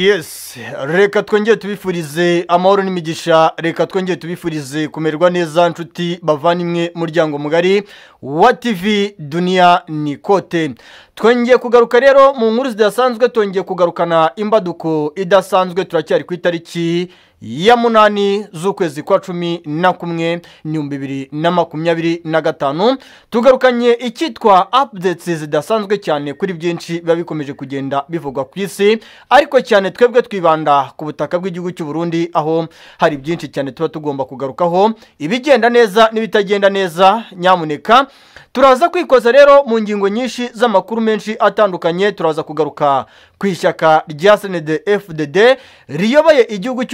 Yes, reka twongere tubifurize amahoro n'imigisha, reka twongere tubifurize kumererwa neza nshuti bavandimwe muryango mugari wa TV Dunia Nikote. Twongeye kugaruka rero mu nkuru zidasanzwe, twongeye kugarukana imbaduko idasanzwe. Turacyari ku itariki ya 8 z'ukwezi kwa 11 2025, tugarukanye icyitwa updates zidasanzwe cyane kuri byinshi biba bikomeje kugenda bivugwa ku isi, ariko cyane twebwe twibanda ku butaka bw'igihugu cy'u Burundi, aho hari byinshi cyane tuba tugomba kugarukaho, ibigenda neza n'ibitagenda neza. Nyamuneka turaza kwikoza rero mu ngingo nyinshi z'amakuru menshi atandukanye. Turaza kugaruka ku ishyaka rya CNDD-FDD riyoboye igihugu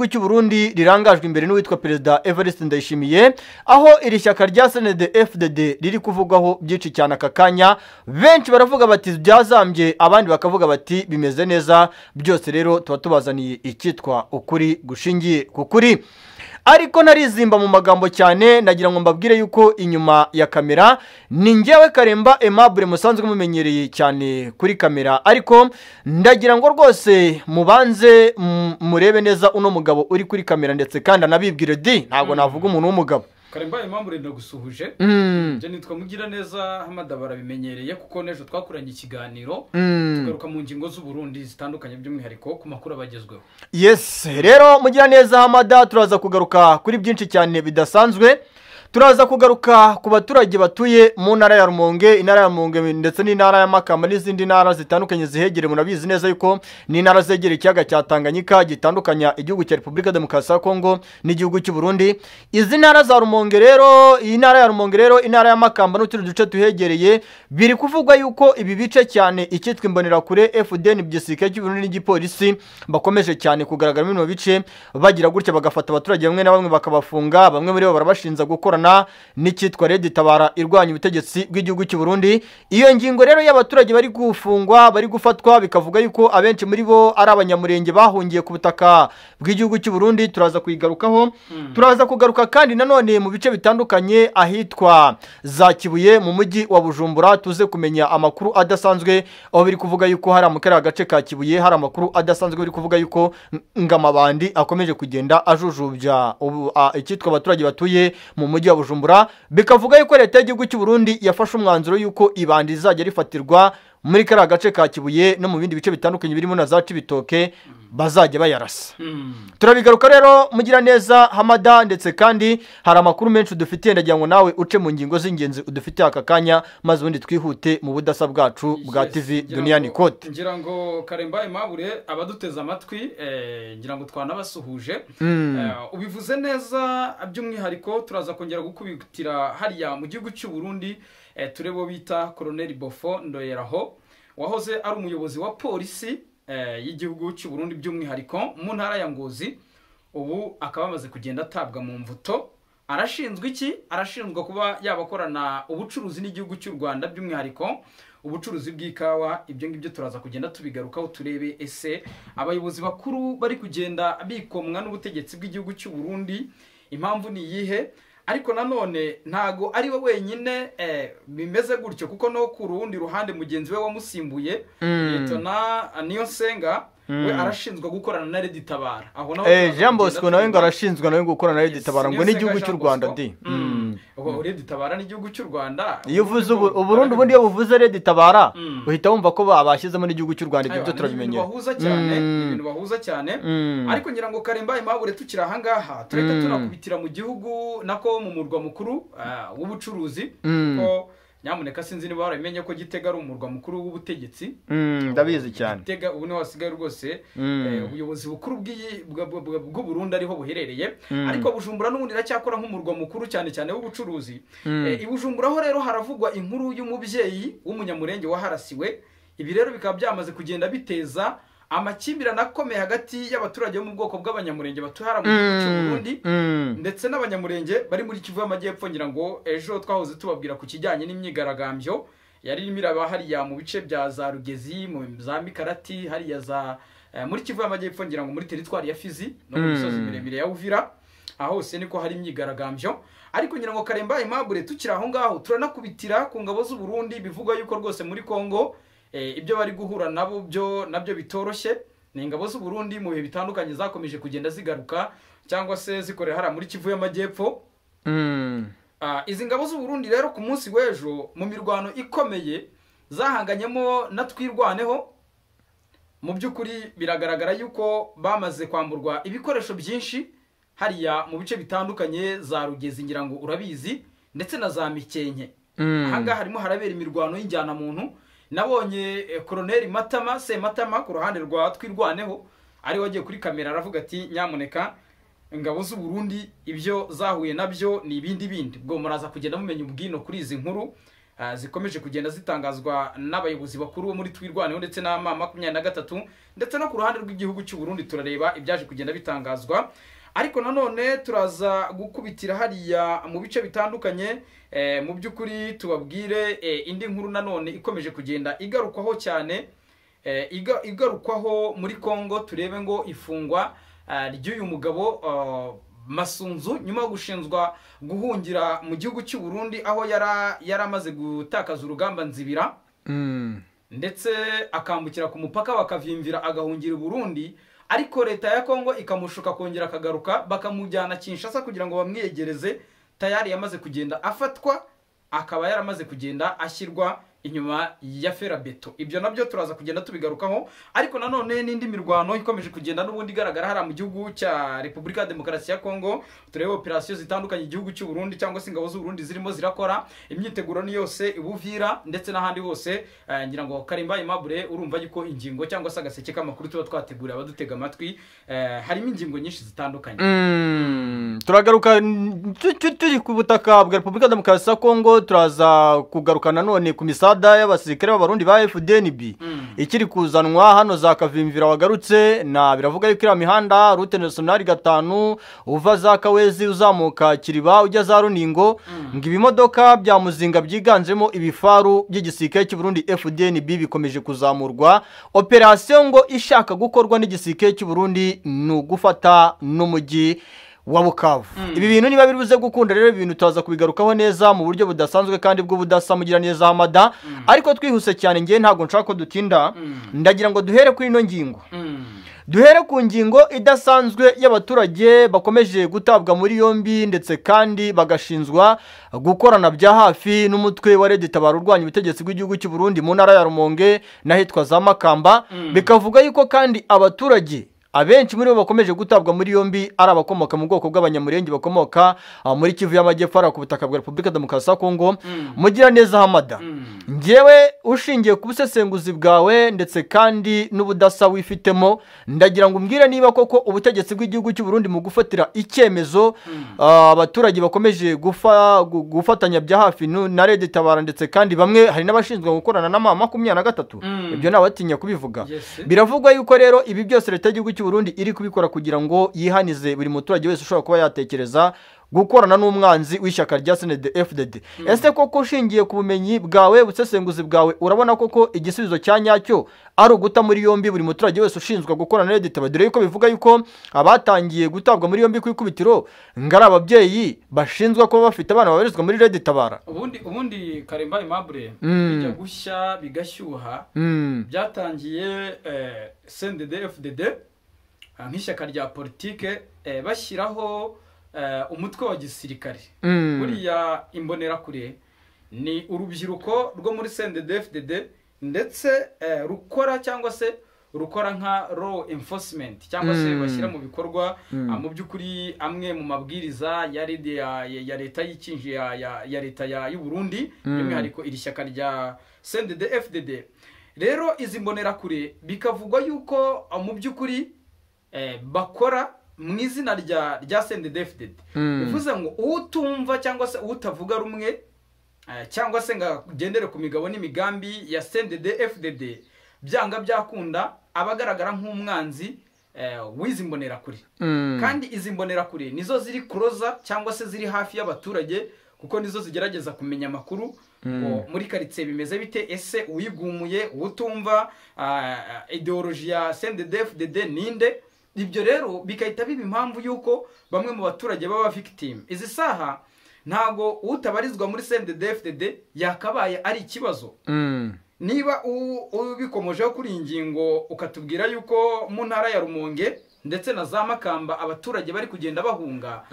cy'u Burundi, rirangajwe imbere n'uwitwa Perezida Evariste Ndayishimiye, aho iri shyaka rya CNDD-FDD riri kuvugwaho byinshi cyane aka kanya. Benshi baravuga bati byazambye, abandi bakavuga bati bimeze neza. Byose rero tuba tubazaniye icyitwa ukuri gushingiye ku kuri. Ariko narizimba mu magambo cyane, nagira ngo mbabwire yuko inyuma ya kamera ni njyewe Karemba Aimable musanzwe mumenyereye cyane kuri kamera, ariko ndagira ngo rwose mubanze murebe neza uno mugabo uri kuri kamera, ndetse kandi anabibwire di ntabwo navuga umuntu w'umugabo. Karemba Aimable ndagusuhuje. Nje nitwa Mugiraneza Hamada, barabimenyereye kuko n'ejo twakoranye ikiganiro tugaruka mu ngingo z'u Burundi zitandukanye, by'umwihariko ku makuru abagezweho. Yes, rero Mugiraneza Hamada, turaza kugaruka kuri byinshi cyane bidasanzwe. Turaza kugaruka ku baturage batuye mu ntara ya Rumonge, intara ya Rumonge ndetse n'intara ya Makamba n'izindi ntara zitandukanye zihegereye. Murabizi neza yuko ni intara zegereye ikiyaga cya Tanganyika gitandukanya igihugu cya Repubulika Demokarasi ya Kongo n'igihugu cy'u Burundi. Izi ntara za Rumonge rero, iyi ntara ya Rumonge rero, intara ya Makamba n'utundi duce tuhegereye, biri kuvugwa yuko ibi bice cyane icyitwa Imbonerakure, FDN, igisirikare cy'u Burundi n'igipolisi bakomeje cyane kugaragara muri bino bice, bagira gutya bagafata abaturage bamwe na bamwe bakabafunga, bamwe muri bo barabashinza gukorana n'icyitwa Red Tabara irwanya ubutegetsi bw'igihugu cy'u Burundi. Iyo ngingo rero y'abaturage bari gufungwa, bari gufatwa, bikavuga yuko abenshi muri bo ari abanyamurenge bahungiye ku butaka bw'igihugu cy'u Burundi, turaza kuyigarukaho. Turaza kugaruka kandi nanone mu bice bitandukanye ahitwa za Kibuye mu mujyi wa Bujumbura, tuze kumenya amakuru adasanzwe aho biri kuvuga yuko hari mu kariya gace ka Kibuye hari amakuru adasanzwe biri kuvuga yuko ngamabandi akomeje kugenda ajujubya icyitwa abaturage batuye mu mujyi wa Bujumbura. Bikavuga yuko leta y'igihugu cy'u Burundi yafashe umwanzuro yuko ibandi rizajya rifatirwa muri kariya gace ka Kibuye no mu bindi bice bitandukanye birimo na za Cibitoke, bazajya bayarasa. Turabigaruka rero Mugiraneza Hamada, ndetse kandi hari amakuru menshi udufitiye, ndagira ngo nawe uce mu ngingo z'ingenzi udufitiye aka kanya, maze ubundi twihute mu budasa bwacu bwa TV Dunia Nikote. Ngira ngo Karemba Aimable abaduteze amatwi, ngira ngo twanabasuhuje. Ubivuze neza, by'umwihariko turaza kongera gukubitira hariya mu gihugu cy'u Burundi, turebo bita Colonel Bofo Ndoyeraho wahoze ari umuyobozi wa polisi y'igihugu cy'u Burundi, by'umwihariko mu ntara ya Ngozi. Ubu akaba amaze kugenda atabwa mu mvuto. Arashinzwe iki? Arashinzwe kuba yabakorana ubucuruzi n'igihugu cy'u Rwanda, by'umwihariko ubucuruzi bw'ikawa. Ibyo ngibyo turaza kugenda tubigarukaho, turebe ese abayobozi bakuru bari kugenda bikomwa n'ubutegetsi bw'igihugu cy'u Burundi impamvu ni iyihe. Ariko nanone ntago ari we wenyine bimeze gutyo, kuko no ku rundi ruhande mugenzi we wamusimbuye Lieutenant Niyonsenga we arashinzwe gukorana na Red Tabara. Aho naho Jean Bosco nawe ngo arashinzwe nawe gukorana na Red Tabara ngo n'igihugu cy'u Rwanda di. Ubwo Red Tabara n'igihugu cy'u Rwanda. Iyo uvuze Uburundi ubundi iyo buvuze Red Tabara uhita wumva ko babashyizemo n'igihugu cy'u Rwanda, ibyo turabimenyera. Bahuza cyane, ibintu bahuza cyane. Ariko ngira ngo Karemba Aimable tukiri aha ngaha tureka tunakubitira mu gihugu nako mu murwa mukuru w'ubucuruzi, kuko nyamuneka sinzi niba warabimenye ko Gitega ari umurwa mukuru w'ubutegetsi. Ndabizi cyane. Gitega ubu niho hasigaye rwose ubuyobozi bukuru bw'u Burundi ariho buherereye. Ariko Bujumbura n'ubundi iracyakora nk'umurwa mukuru cyane cyane w'ubucuruzi. I Bujumbura ho rero haravugwa inkuru y'umubyeyi w'umunyamurenge waharasiwe. Ibi rero bikaba byamaze kugenda biteza amakimbirane akomeye hagati y'abaturage bo mu bwoko bw'abanyamurenge batuye mu gihugu cy'u Burundi ndetse n'abanyamurenge bari muri Kivu y'Amajyepfo. Ngira ngo ejo twahoze tubabwira ku kijyanye n'imyigaragambyo yari irimo iraba hariya mu bice bya za Rugezi, mu za Mikarati, hariya za muri Kivu y'Amajyepfo, ngira ngo muri teritwari ya Fizi no mu misozi miremire ya Uvira, aho hose niko hari imyigaragambyo. Ariko ngira ngo Karemba Aimable tukiri aho ngaho turanakubitira ku ngabo z'u Burundi, bivugwa yuko rwose muri Kongo ibyo bari guhura nabo byo nabyo bitoroshye. Ni ingabo z'u Burundi mu bihe bitandukanye zakomeje kugenda zigaruka cyangwa se zikorera hariya muri Kivu y'Amajyepfo. Izi ngabo z'u Burundi rero ku munsi w'ejo mu mirwano ikomeye zahanganyemo na Twirwaneho, mu by'ukuri biragaragara yuko bamaze kwamburwa ibikoresho byinshi hariya mu bice bitandukanye za Rugezi, ngira ngo urabizi, ndetse na za Mikenke. Ahangaha harimo harabera imirwano y'injyana muntu. Nabonye Colonel Matama Sematama ku ruhande rwa Twirwaneho ari wagiye kuri kamera aravuga ati nyamuneka ingabo z'u Burundi ibyo zahuye nabyo ni ibindi bindi. Ubwo muraza kugenda mumenya ubwino kuri izi nkuru zikomeje kugenda zitangazwa n'abayobozi bakuru muri Twirwaneho ndetse na M23, ndetse no ku ruhande rw'igihugu cy'u Burundi turareba ibyaje kugenda bitangazwa. Ariko nanone turaza gukubitira hariya mu bice bitandukanye, mu by'ukuri tubabwire indi nkuru nanone ikomeje kugenda igarukwaho cyane, igarukwaho muri Kongo. Turebe ngo ifungwa ry'uyu mugabo Masunzu nyuma yo gushinzwa guhungira mu gihugu cy'u Burundi aho yaramaze gutakaza urugamba Nzibira, ndetse akambukira ku mupaka bakavimvira agahungira i Burundi, ariko leta ya Kongo ikamushuka kongera akagaruka bakamujyana Kinshasa kugira ngo bamwiyegereze. Tayari yamaze kugenda afatwa, akaba yaramaze kugenda ashyirwa inyuma ya ferabeto. Ibyo nabyo turaza kugenda tubigarukaho. Ariko nanone n'indi mirwano ikomeje kugenda n'ubundi igaragara hariya mu gihugu cya Repubulika ya Demokarasi ya Kongo. Turebe operasiyo zitandukanye igihugu cy'u Burundi cyangwa se ingabo z'u Burundi zirimo zirakora, imyiteguro ni yose ibuvira ndetse n'ahandi hose. Ngira ngo Karimba Aimable urumva yuko ingingo cyangwa se agaseke k'amakuru tuba twateguriye abadutega amatwi, harimo ingingo nyinshi zitandukanye. Turagaruka turi ku butaka bwa Repubulika ya Demokarasi ya Kongo, turaza kugaruka nanone ku misada y'abasirikare b'Abarundi ba FDNB ikiri kuzanwa hano za Kavimvira wagarutse, na biravuga yuko iriya mihanda route nationale 5 uva za Kawezi uzamuka Kiriba ujya za Runingo, ngo ibimodoka bya muzinga byiganjemo ibifaru by'igisirikare cy'u Burundi FDNB bikomeje kuzamurwa. Operation ngo ishaka gukorwa n'igisirikare cy'u Burundi ni ugufata n'umujyi wa Bukavu. Ibi bintu niba biri buze gukunda rero, ibintu turaza kubigarukaho neza mu buryo budasanzwe kandi bw'ubudasa mugira neza Hamada. Ariko twihuse cyane, ngiye ntabwo nshaka ko dutinda, ndagira ngo duhere kuri ino ngingo. Duhere ku ngingo idasanzwe y'abaturage bakomeje gutabwa muri yombi ndetse kandi bagashinzwa gukorana bya hafi n'umutwe wa Red Tabara urwanya ubutegetsi bw'igihugu cy'u Burundi mu ntara ya Rumonge n'ahitwa za Makamba. Bikavuga yuko kandi abaturage abenshi muri bo bakomeje gutabwa muri yombi ari abakomoka mu bwoko bw'Abanyamurenge bakomoka muri Kivu y'Amajyepfo ku butaka bwa Repubulika Demokarasi ya Kongo. Mugira neza Hamada, ngewe ushingiye ku busesenguzi bwawe ndetse kandi n'ubudasa wifitemo, ndagira ngo umbwire niba koko ubutegetsi bw'igihugu cy'u Burundi mu gufatira icyemezo abaturage bakomeje gufatanya bya hafi na Red Tabara, ndetse kandi bamwe hari n'abashinzwe gukorana na M23, ibyo nabatinya kubivuga. Biravugwa yuko rero ibi byose leta y'igihugu cy'u Burundi iri kubikora kugira ngo yihanize buri muturage wese ushobora kuba yatekereza gukorana n'umwanzi w'ishyaka rya CNDD-FDD. Ese koko ushingiye ku bumenyi bwawe, busesenguzi bwawe, urabona koko igisubizo cya nyacyo ari uguta muri yombi buri muturage wese ushinzwe gukorana na Red Tabara? Dore yuko bivuga yuko abatangiye gutabwa muri yombi ku ikubitiro ngo ari ababyeyi bashinzwe kuba bafite abana babarizwa muri Red Tabara. Ubundi Karimba Aimable, bijya gushya bigashyuha, byatangiye CNDD-FDD nk'ishyaka rya politike bashyiraho umutwe wa gisirikare. Buriya imbonerakure ni urubyiruko rwo muri CNDD-FDD ndetse rukora cyangwa se rukora nka law enforcement cyangwa se bashyira mu bikorwa mu by'ukuri amwe mu mabwiriza ya leta y'ikinji ya leta y'u Burundi, by'umwihariko iri shyaka rya CNDD-FDD. Rero izi mbonerakure bikavugwa yuko mu by'ukuri bakora mu izina rya CNDD-FDD. Bivuze ngo utumva cyangwa se utavuga rumwe cyangwa se ngo agendere ku migabo n'imigambi ya CNDD-FDD, byanga byakunda abagaragara nk'umwanzi w'izi mbonerakure. Kandi izi mbonerakure nizo ziri kuroza cyangwa se ziri hafi y'abaturage, kuko nizo zigerageza kumenya amakuru ngo muri karitsiye bimeze bite, ese uwigumuye utumva ideoloji ya CNDD-FDD ninde. Ibyo rero bikahita biba impamvu yuko bamwe mu baturage baba victim. Izi saha ntago utabarizwa muri CNDD-FDD yakabaye ari ikibazo. Niba ubikomojeho kuri iyi ngingo, ukatubwira yuko mu ntara ya Rumonge ndetse na za Makamba abaturage bari kugenda bahunga,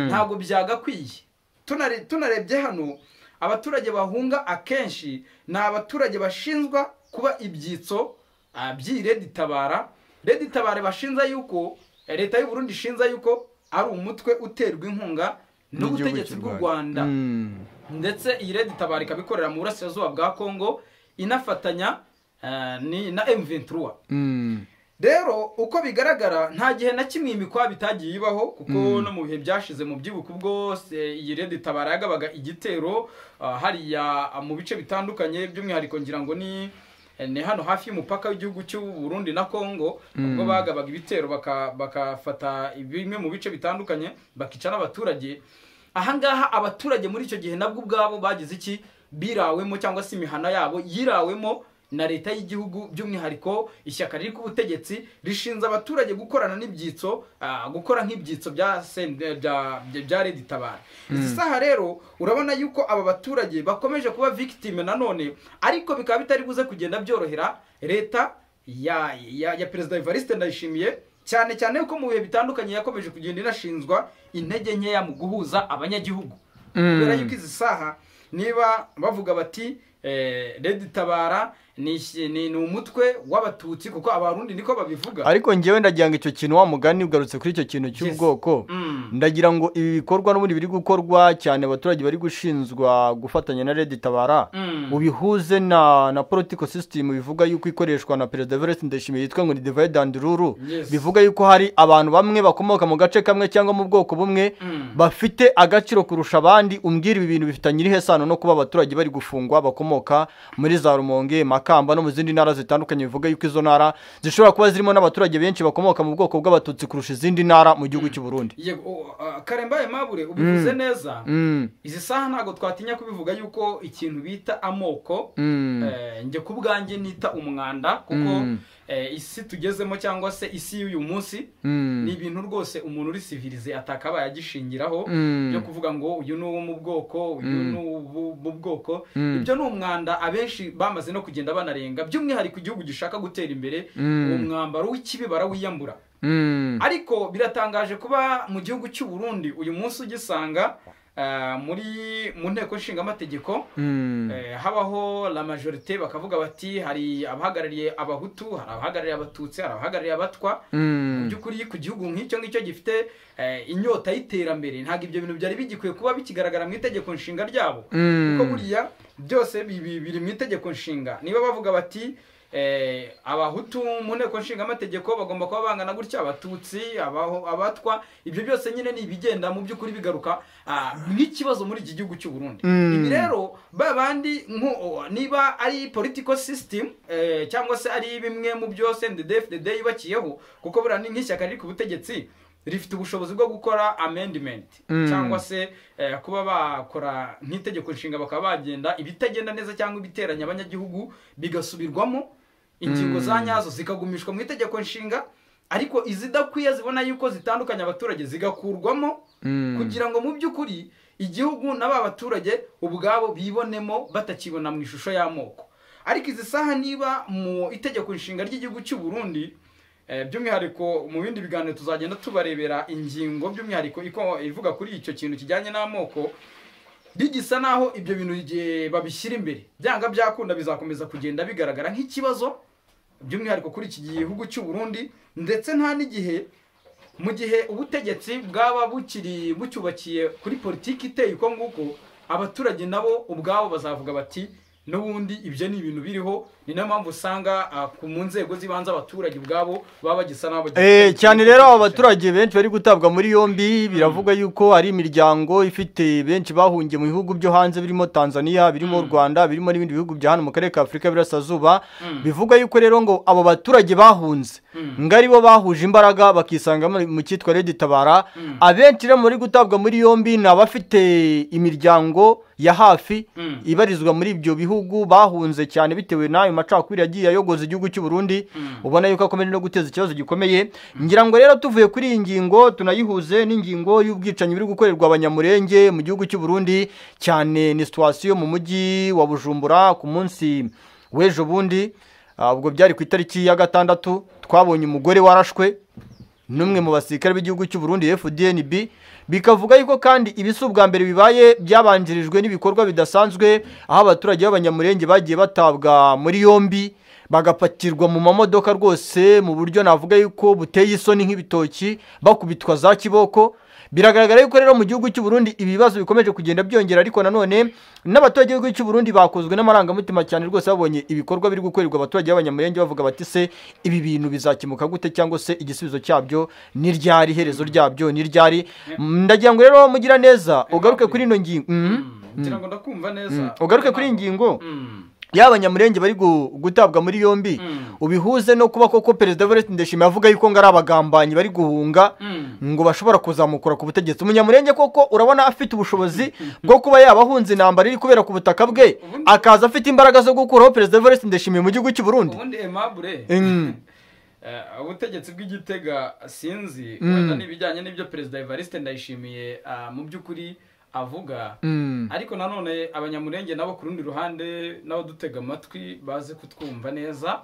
ntabwo byagakwiye. Tunarebye hano, abaturage bahunga akenshi ni abaturage bashinzwa kuba ibyitso by'iyi Red Tabara. Red Tabara bashinza yuko leta y'u Burundi ishinza yuko ari umutwe uterwa inkunga n'ubutegetsi bw'u Rwanda, ndetse iyi Red Tabara ikaba ikorera mu burasirazuba bwa Kongo, inafatanya na M23. Rero uko bigaragara, nta gihe na kimwe imikwa bitagiye ibaho, kuko no mu bihe byashize mu byibuka ubwo iyi Red Tabara yagabaga igitero hariya mu bice bitandukanye, by'umwihariko ngira ngo ni hano hafi y'umupaka w'igihugu cy'u Burundi na Kongo, ubwo bagabaga ibitero bakafata bimwe mu bice bitandukanye, bakica n'abaturage. Ahangaha abaturage muri icyo gihe nabwo ubwabo bagize iki birawemo, cyangwa se imihana yabo yirawemo na leta y'igihugu, by'umwihariko ishyaka riri ku butegetsi rishinze abaturage gukorana n'ibyitso, gukora nk'ibyitso bya Red Tabara. Izi saha rero urabona yuko aba baturage bakomeje kuba victime nanone, ariko bikaba bitari buze kugenda byorohera leta ya Perezida Evariste Ndayishimiye, cyane cyane yuko mu bihe bitandukanye yakomeje kugenda inashinzwa intege nkeya mu guhuza abanyagihugu. Kubera yuko izi saha niba bavuga bati Red Tabara ni umutwe w'abatutsi, kuko abarundi niko babivuga. Ariko ngewe ndagira ngo icyo kintu wa mugani ugarutse kuri icyo kintu cy'ubwoko, ndagira ngo ibi bikorwa n'ubundi biri gukorwa cyane abaturage bari gushinzwa gufatanya na Red Tabara, ubihuze na political system bivuga yuko ikoreshwa na Perezida Evariste Ndayishimiye yitwa ngo ni divide and rule. Bivuga yuko hari abantu bamwe bakomoka mu gace kamwe cyangwa mu bwoko bumwe bafite agaciro kurusha abandi. Umbwira ibi bintu bifitanye irihe sano no kuba abaturage bari gufungwa bakomoka muri za Rumonge, Makamba no mu zindi ntara zitandukanye, bivuga yuko izo ntara zishobora kuba zirimo n'abaturage benshi bakomoka mu bwoko bw'abatutsi kurusha izindi ntara mu gihugu cy'u Burundi. Yego, Karembaye Mabure, ubivuze neza. Izi saha ntago twatinya kubivuga yuko ikintu bita amoko, nge ku bwanjye nita umwanda, kuko isi tugezemo cyangwa se isi y'uyu munsi ni ibintu rwose umuntu uri civilize atakabaye agishingiraho, byo kuvuga ngo uyu ni uwo mu bwoko, uyu ni mu bwoko. Ibyo ni umwanda abenshi bamaze no kugenda banarenga, by'umwihariko igihugu gishaka gutera imbere, uwo mwambaro w'ikibi barawiyambura. Ariko biratangaje kuba mu gihugu cy'u Burundi uyu munsi ugisanga muri mu nteko nshingamategeko habaho la majorité, bakavuga bati hari abahagarariye abahutu, hari abahagarariye abatutsi, hari abahagarariye abatwa. Mu by'ukuri ku gihugu nk'icyo ngicyo gifite inyota y'iterambere, ntabwo ibyo bintu byari bigikwiye kuba bikigaragara mu itegeko nshinga ryabo, kuko buriya byose biri mu itegeko nshinga. Niba bavuga bati abahutu mu nteko nshingamategeko bagomba kuba bangana gutya, abatutsi, abatwa, ibyo byose nyine ni ibigenda mu by'ukuri bigaruka nk'ikibazo muri iki gihugu cy'u Burundi. Ibi rero babandi niba ari political system cyangwa se ari bimwe mu byo CNDD-FDD yubakiyeho, kuko buriya ni nk'ishyaka riri ku butegetsi rifite ubushobozi bwo gukora amendment, cyangwa se kuba bakora nk'itegeko nshinga bakaba bagenda ibitagenda neza cyangwa ibiteranya abanyagihugu bigasubirwamo, ingingo za nyazo zikagumishwa mu itegeko nshinga, ariko izidakwiye zibona yuko zitandukanye abaturage zigakurwamo, kugira ngo mu by'ukuri igihugu n'aba baturage ubwabo bibonemo batakibona mu ishusho y'amoko. Ariko izi saha niba mu itegeko nshinga ry'igihugu cy'u Burundi, by'umwihariko mu bindi biganiro tuzagenda tubarebera ingingo by'umwihariko ivuga kuri icyo kintu kijyanye n'amoko, rigisa naho ibyo bintu babishyira imbere, byanga byakunda bizakomeza kugenda bigaragara nk'ikibazo by'umwihariko kuri iki gihugu cy'u Burundi, ndetse nta n'igihe mu gihe ubutegetsi bwaba bukiri bucyubakiye kuri politiki iteye uko nguko, abaturage nabo ubwabo bazavuga bati n'ubundi ibyo ni ibintu biriho. Ni nayo mpamvu usanga mu nzego z'ibanze abaturage ubwabo baba bagisa n'abo cyane. Rero aba baturage benshi bari gutabwa muri yombi, biravugwa yuko ari imiryango ifite benshi bahungiye mu bihugu byo hanze, birimo Tanzania, birimo Rwanda, birimo n'ibindi bihugu bya hano mu karere ka Afurika y'Iburasirazuba. Bivugwa yuko rero ngo abo baturage bahunze ngo aribo bahuje imbaraga bakisanga mu cyitwa Red Tabara. Abenshi rero muri gutabwa muri yombi ni abafite imiryango ya hafi ibarizwa muri ibyo bihugu bahunze cyane bitewe n'ayo macakubiri yagiye ayogoza igihugu cy'u Burundi, ubona yuko akomeje no guteza ikibazo gikomeye. Ngira ngo rero tuvuye kuri iyi ngingo tunayihuze n'ingingo y'ubwicanyi buri gukorerwa abanyamurenge mu gihugu cy'u Burundi, cyane ni situation mu mujyi wa Bujumbura ku munsi w'ejo bundi, ubwo byari ku itariki ya 6, twabonye umugore warashwe n'umwe mu basirikare b'igihugu cy'u Burundi FDNB. Bikavuga yuko kandi ibi si ubwa mbere bibaye, byabanjirijwe n'ibikorwa bidasanzwe aho abaturage b'abanyamurenge bagiye batabwa muri yombi bagapatirwa mu mamodoka rwose mu buryo navuga yuko buteye isoni nk'ibitoki, bakubitwa za kiboko. Biragaragara yuko rero mu gihugu cy'u Burundi ibibazo bikomeje kugenda byongera, ariko nanone n'abaturage b'igihugu cy'u Burundi bakozwe n'amarangamutima cyane rwose, babonye ibikorwa biri gukorerwa abaturage b'abanyamurenge bavuga bati se ibi bintu bizakemuka gute, cyangwa se igisubizo cyabyo ni ryari, iherezo ryabyo ni ryari? Ndagira ngo rero mugira neza ugaruke kuri ino ngingo. Ngira ngo ndakumva neza. Ugaruke kuri iyi ngingo y'abanyamurenge bari gutabwa muri yombi, ubihuze no kuba koko Perezida Evariste Ndayishimiye avuga yuko ngo ari abagambanyi bari guhunga, ngo bashobora kuzamukura ku butegetsi. Umunyamurenge koko urabona afite ubushobozi bwo kuba yabahunze intambara iri kubera ku butaka bwe, akaza afite imbaraga zo gukuraho Perezida Evariste Ndayishimiye mu gihugu cy'u Burundi? Ubundi Aimable, ubutegetsi bw'igitega sinzi wenda n'ibijyanye n'ibyo Perezida Evariste Ndayishimiye mu by'ukuri avuga, ariko nanone abanyamurenge nabo ku rundi ruhande nabo dutega amatwi baze kutwumva neza.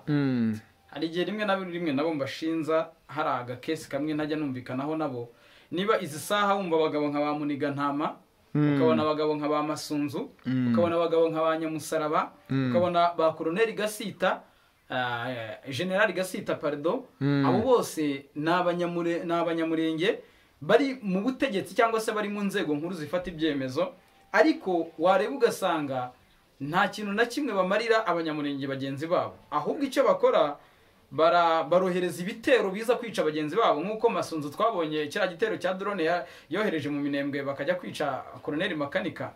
Hari igihe rimwe na rimwe nabo mbashinza hari agakesi kamwe ntajya numvikanaho nabo. Niba izi saha wumva abagabo nka ba Muniga Ntama, ukabona abagabo nka ba Masunzu, ukabona abagabo nka ba Nyamusaraba, ukabona ba Colonel Gasita, General Gasita pardon, abo bose ni abanyamurenge bari mu butegetsi cyangwa se bari mu nzego nkuru zifata ibyemezo, ariko wareba ugasanga nta kintu na kimwe bamarira abanyamurenge bagenzi babo, ahubwo icyo bakora barohereza ibitero biza kwica bagenzi babo, nk'uko Masunzu twabonye kiriya gitero cya drone yohereje mu Minembwe bakajya kwica Colonel Makanika.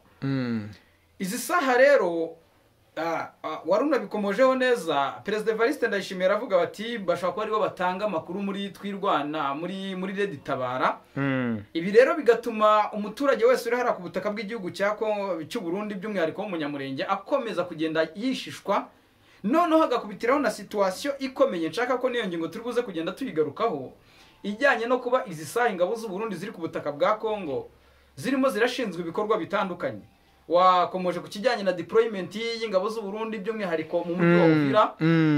Izi saha rero wari unabikomojeho neza, Perezida Evariste Ndayishimiye aravuga bati bashobora kuba aribo batanga amakuru muri Twirwana, muri Red Tabara. Ibi rero bigatuma umuturage wese uri hara ku butaka bw'igihugu cy'u Burundi by'umwihariko w'umunyamurenge akomeza kugenda yishishwa, noneho agakubitiraho na situation ikomeye nshaka ko niyo ngingo turi buze kugenda tuyigarukaho, ijyanye no kuba izi saha ingabo z'u Burundi ziri ku butaka bwa Kongo zirimo zirashinzwe ibikorwa bitandukanye. Wakomoje ku kijyanye na deployment y'ingabo z'u Burundi by'umwihariko mu mujyi wa Uvira,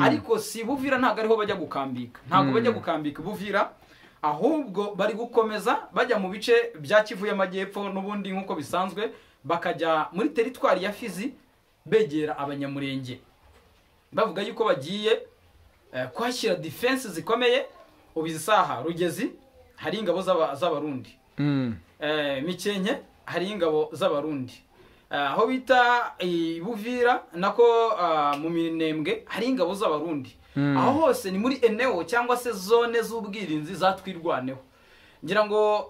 ariko si Buvira ntabwo ariho bajya gukambika, ntabwo bajya gukambika Buvira, ahubwo bari gukomeza bajya mu bice bya Kivu y'Amajyepfo n'ubundi nk'uko bisanzwe, bakajya muri teritwari ya Fizi begera abanyamurenge, bavuga yuko bagiye kwashyira defense zikomeye. Ubisaha Rugezi hari ingabo z'abarundi, Mikenke hari ingabo z'abarundi, aho bita Buvira nako mu Minembwe hari ingabo z'abarundi. Aho hose ni muri eneo cyangwa se zone z'ubwirinzi zatwirwaneho. Ngira ngo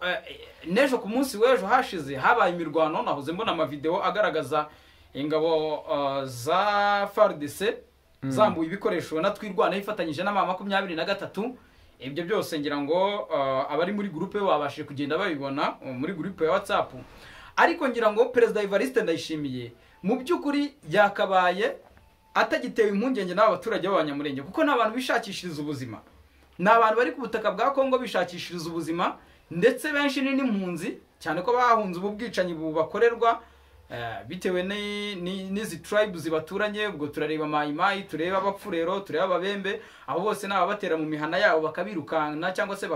nejo ku munsi w'ejo hashize habaye imirwano, nahoze mbona amavideo agaragaza ingabo za FARDC zambuye ibikoresho na Twirwaneho ifatanyije na M23. Ibyo byose ngira ngo abari muri groupe babashije kugenda babibona muri groupe ya WhatsApp. Ariko ngira ngo Perezida Evariste Ndayishimiye mu by'ukuri yakabaye atagitewe impungenge n'aba baturage b'abanyamurenge, kuko ni abantu bishakishiriza ubuzima, ni abantu bari ku butaka bwa Kongo bishakishiriza ubuzima, ndetse benshi ni n'impunzi cyane ko bahunze ubu bwicanyi bubakorerwa bitewe n'izi tribes zibaturanye. Ubwo turareba Mayimayi, tureba abapfurero, tureba ababembe, abo bose n'ababatera mu mihana yabo bakabirukana cyangwa se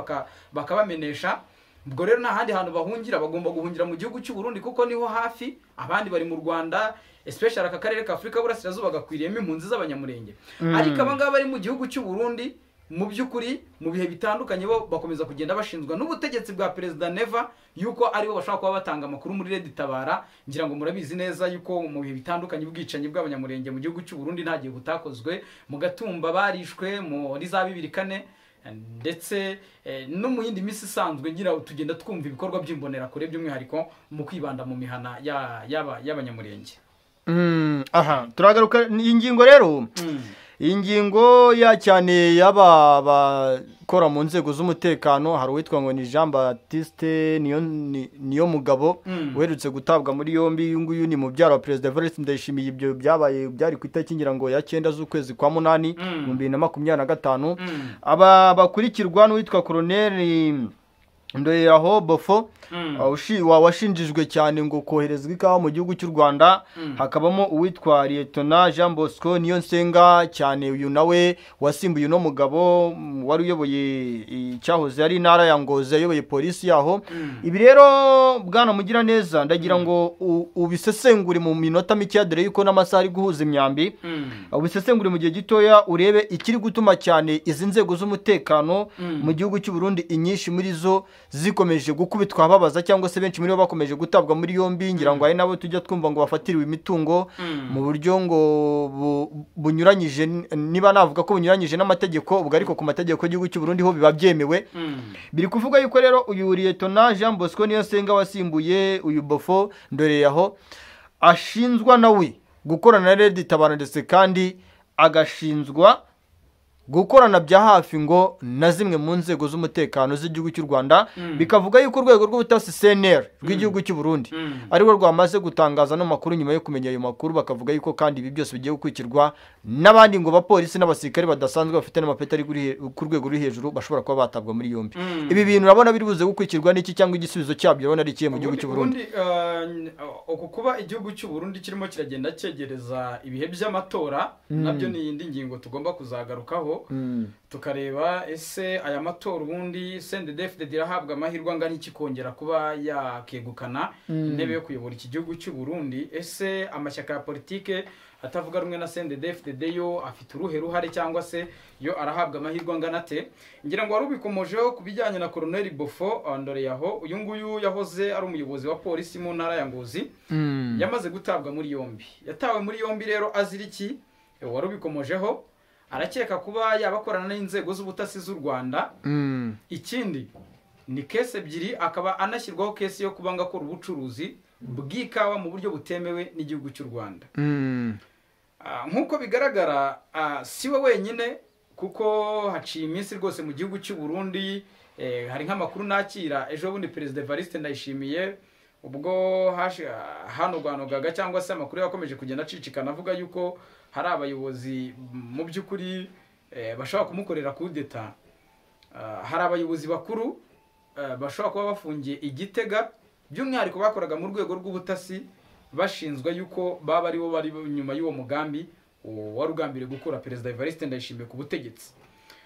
bakabamenesha. Ubwo rero nta handi hantu bahungira, bagomba guhungira mu gihugu cy'u Burundi kuko niho hafi, abandi bari mu Rwanda, especially aka karere ka Afrika y'Uburasirazuba gakwiriyemo impunzi z'abanyamurenge. Ariko aba ngaba bari mu gihugu cy'u Burundi mu by'ukuri mu bihe bitandukanye bo bakomeza kugenda bashinzwa n'ubutegetsi bwa Perezida Neva yuko aribo bashobora kuba batanga amakuru muri Red Tabara. Ngira ngo murabizi neza yuko mu bihe bitandukanye ubwicanyi bw'abanyamurenge mu gihugu cy'u Burundi nta gihe butakozwe, mu Gatumba barishwe muri za 2004 ndetse no mu yindi minsi isanzwe. Ngira tugenda twumva ibikorwa by'imbonerakure by'umwihariko mu kwibanda mu mihana y'abanyamurenge. Aha turagaruka iyi ngingo rero, iyi ngingo ya cyane y'aba bakora mu nzego z'umutekano. Hari uwitwa ngo ni Jean Baptiste niyo mugabo uherutse gutabwa muri yombi. Uyu nguyu ni mubyara wa Perezida Evariste Ndayishimiye. Ibyo byabaye byari ku itariki ngira ngo ya 9 z'ukwezi kwa 8 2025. Aba bakurikirwa n'uwitwa Colonel Ndoyeraho Bofo washinjijwe cyane ngo koherezwa ikawa mu gihugu cy'u Rwanda, hakabamo uwitwa Lieutenant Jean Bosco Niyonsenga, cyane uyu nawe wasimbuye uno mugabo wari uyoboye icyahoze ari intara ya Ngozi, ayoboye polisi yaho. Ibi rero bwana Mugiraneza, ndagira ngo ubisesengure mu minota mike, dore yuko n'amasaha ari guhuza imyambi. Ubisesengure mu gihe gitoya, urebe ikiri gutuma cyane izi nzego z'umutekano mu gihugu cy'u Burundi, inyinshi muri zo zikomeje gukubitwa babaza, cyangwa se benshi muri bo bakomeje gutabwa muri yombi. Ngira ngo hari nabo tujya twumva ngo bafatiriwe imitungo mu buryo ngo bunyuranyije, niba navuga ko bunyuranyije n'amategeko, ubwo ariko ku mategeko y'igihugu cy'u Burundi ho biba byemewe. Biri kuvuga yuko rero uyu Lieutenant Jean Bosco Niyonsenga wasimbuye uyu Bofo Ndoreyaho ashinzwa nawe gukorana na Red Tabara, ndetse kandi agashinzwa gukorana bya hafi ngo na zimwe mu nzego z'umutekano z'igihugu cy'u Rwanda. Bikavuga yuko urwego rw'ubutasi CNR rw'igihugu cy'u Burundi arirwo rwamaze gutangaza no makuru nyuma yo kumenya ayo makuru, bakavuga yuko kandi ibi byose bigiye gukurikirwa n'abandi ngo bapolisi n'abasirikare badasanzwe bafite n'amapeti ari ku rwego ruri hejuru bashobora kuba batabwa muri yombi. Ibi bintu urabona biri buze gukurikirwa n'iki, cyangwa igisubizo cyabyo urabona ari ikihe mu gihugu cy'u Burundi? Uku kuba igihugu cy'u Burundi kirimo kiragenda cyegereza ibihe by'amatora nabyo ni indi ngingo tugomba kuzagarukaho, tukareba ese aya matora ubundi CNDD-FDD irahabwa amahirwe angana iki kongera kuba yakegukana intebe yo kuyobora iki gihugu cy'u Burundi? Ese amashyaka ya politike atavuga rumwe na CNDD-FDD yo afite uruhe ruhare, cyangwa se yo arahabwa amahirwe angana ate? Ngira ngo wari ubikomojeho ku bijyanye na Colonel Bofo Ndoreyaho. Uyu nguyu yahoze ari umuyobozi wa polisi mu ntara ya Ngozi, yamaze gutabwa muri yombi. Yatawe muri yombi rero azira iki? Wari ubikomojeho, arakeka kuba yabakorana n'inzego z'ubutasi z'u Rwanda. Ikindi ni case ebyiri, akaba anashyirwaho case yo kuba ngakora ubucuruzi bw'ikawa mu buryo butemewe n'igihugu cy'u Rwanda. Nk'uko bigaragara si we wenyine, kuko haciye iminsi rwose mu gihugu cy'u Burundi hari nk'amakuru nakira ejo bundi Perezida Evariste Ndayishimiye ubwo hanogwanogaga, cyangwa se amakuru yakomeje kugenda acicikana avuga yuko hari abayobozi mu by'ukuri bashobora kumukorera kudeta. Hari abayobozi bakuru bashobora kuba bafungiye igitega, by'umwihariko bakoraga mu rwego rw'ubutasi, bashinzwe yuko baba aribo bari nyuma y'uwo mugambi wari ugambiriye gukura Perezida Evariste Ndayishimiye ku butegetsi.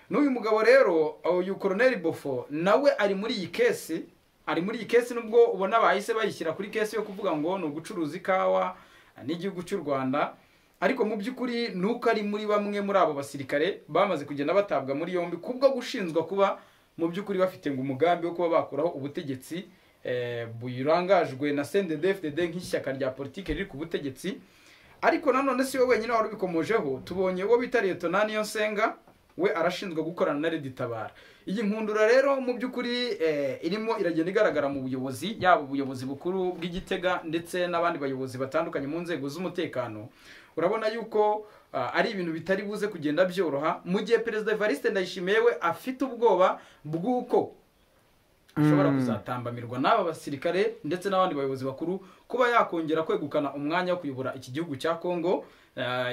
N'uyu mugabo rero, uyu Colonel Bofo, nawe ari muri iyi kesi, ari muri iyi kesi nubwo ubona bahise bayishyira kuri kesi yo kuvuga ngo ni ugucuruza ikawa n'igihugu cy'u Rwanda, ariko mu by'ukuri nuko ari muri bamwe muri abo basirikare bamaze kugenda batabwa muri yombi kubwo gushinzwa kuba mu by'ukuri bafite ngo umugambi wo kuba bakuraho ubutegetsi burangajwe na CNDD-FDD nk'ishyaka rya politike riri ku butegetsi. Ariko nanone si we wenyine wari ubikomojeho, tubonye uwo bita Lieutenant Niyonsenga, we arashinzwe gukorana na Red Tabara. Iyi nkundura rero mu by'ukuri irimo iragenda igaragara mu buyobozi, yaba ubuyobozi bukuru bw'Igitega ndetse n'abandi bayobozi batandukanye mu nzego z'umutekano. Urabona yuko ari ibintu bitari buze kugenda byoroha mu gihe Perezida Evariste Ndayishimiye we afite ubwoba bw'uko ashobora kuzatambamirwa n'aba basirikare ndetse n'abandi bayobozi bakuru kuba yakongera kwegukana umwanya wo kuyobora iki gihugu cya Kongo,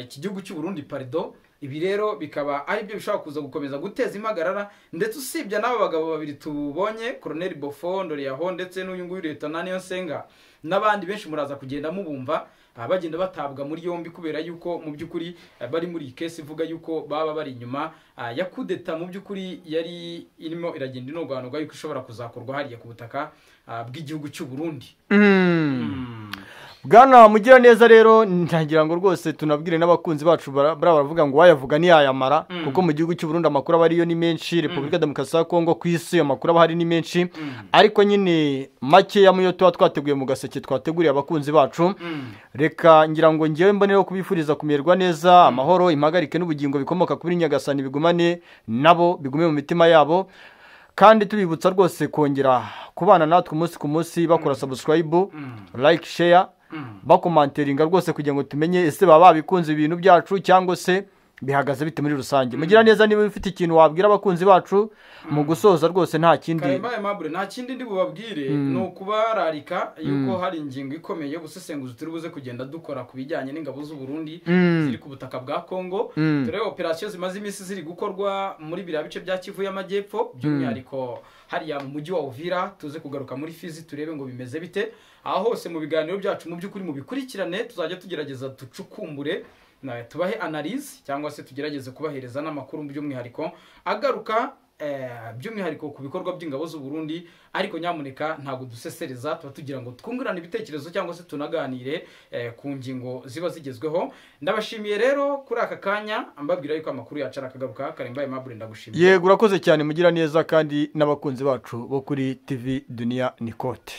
iki gihugu cy'u Burundi pardon. Ibi rero bikaba ari byo bishobora kuza gukomeza guteza impagarara, ndetse usibye n'aba bagabo babiri tubonye, Colonel Bofo Ndoreyaho ndetse n'uyu nguyu Lieutenant Niyonsenga, n'abandi benshi muraza kugenda mubumva bagenda batabwa muri yombi kubera yuko mu by'ukuri bari muri case ivuga yuko baba bari inyuma ya kudeta mu by'ukuri yari irimo iragenda inogwanogwa yuko ishobora kuzakorwa hariya ku butaka bw'igihugu cy'u Burundi. Bwana Mugiraneza rero ntagira ngo rwose tunabwire n'abakunzi bacu baravuga ngo wayavuga ntiyayamara, kuko mu gihugu cy'u Burundi amakuru aba ariyo ni menshi, Repubulika Demokarasi ya Kongo ku isi amakuru aba hari ni menshi, ariko nyine make ya muyo tuba twateguye mu gaseke twateguriye abakunzi bacu. Reka ngira ngo ngewe mbonereho kubifuriza kumererwa neza, amahoro, impagarike n'ubugingo bikomoka kuri Nyagasani bigumane nabo, bigume mu mitima yabo, kandi tubibutsa rwose kongera kubana natwe umunsi ku munsi bakora subscribe, like, share, bakomanteringa rwose kugira ngo tumenye ese baba babikunze ibintu byacu cyangwa se Bihagaze bite muri rusange? Mugira neza, niba ufite ikintu wabwira abakunzi bacu mu gusoza rwose, nta kindi. Karemba Aimable, nta kindi ndi bubabwire, ni ukubararika yuko hari ingingo ikomeye yo gusesenguza turi buze kugenda dukora ku bijyanye n'ingabo z'u Burundi ziri ku butaka bwa Kongo. Turebe operasiyo zimaze iminsi ziri gukorwa muri biriya bice bya Kivu y'Amajyepfo, by'umwihariko hariya mu mujyi wa Uvira. Tuze kugaruka muri Fizi turebe ngo bimeze bite. Aho hose mu biganiro byacu, mu by'ukuri mubikurikirane, tuzajya tugerageza ducukumbure, tubahe analyse cyangwa se tugerageze kubahereza n'amakuru by'umwihariko agaruka by'umwihariko ku bikorwa by'ingabo z'u Burundi. Ariko nyamuneka ntabwo dusesereza, tuba tugira ngo twungurane ibitekerezo cyangwa se tunaganire ku ngingo ziba zigezweho. Ndabashimiye rero kuri aka kanya, mbabwira yuko amakuru yacu arakagaruka. Karemba Aimable, ndagushimiye. Yego, urakoze cyane Mugira neza, kandi n'abakunzi bacu bo kuri TV Dunia Nikote.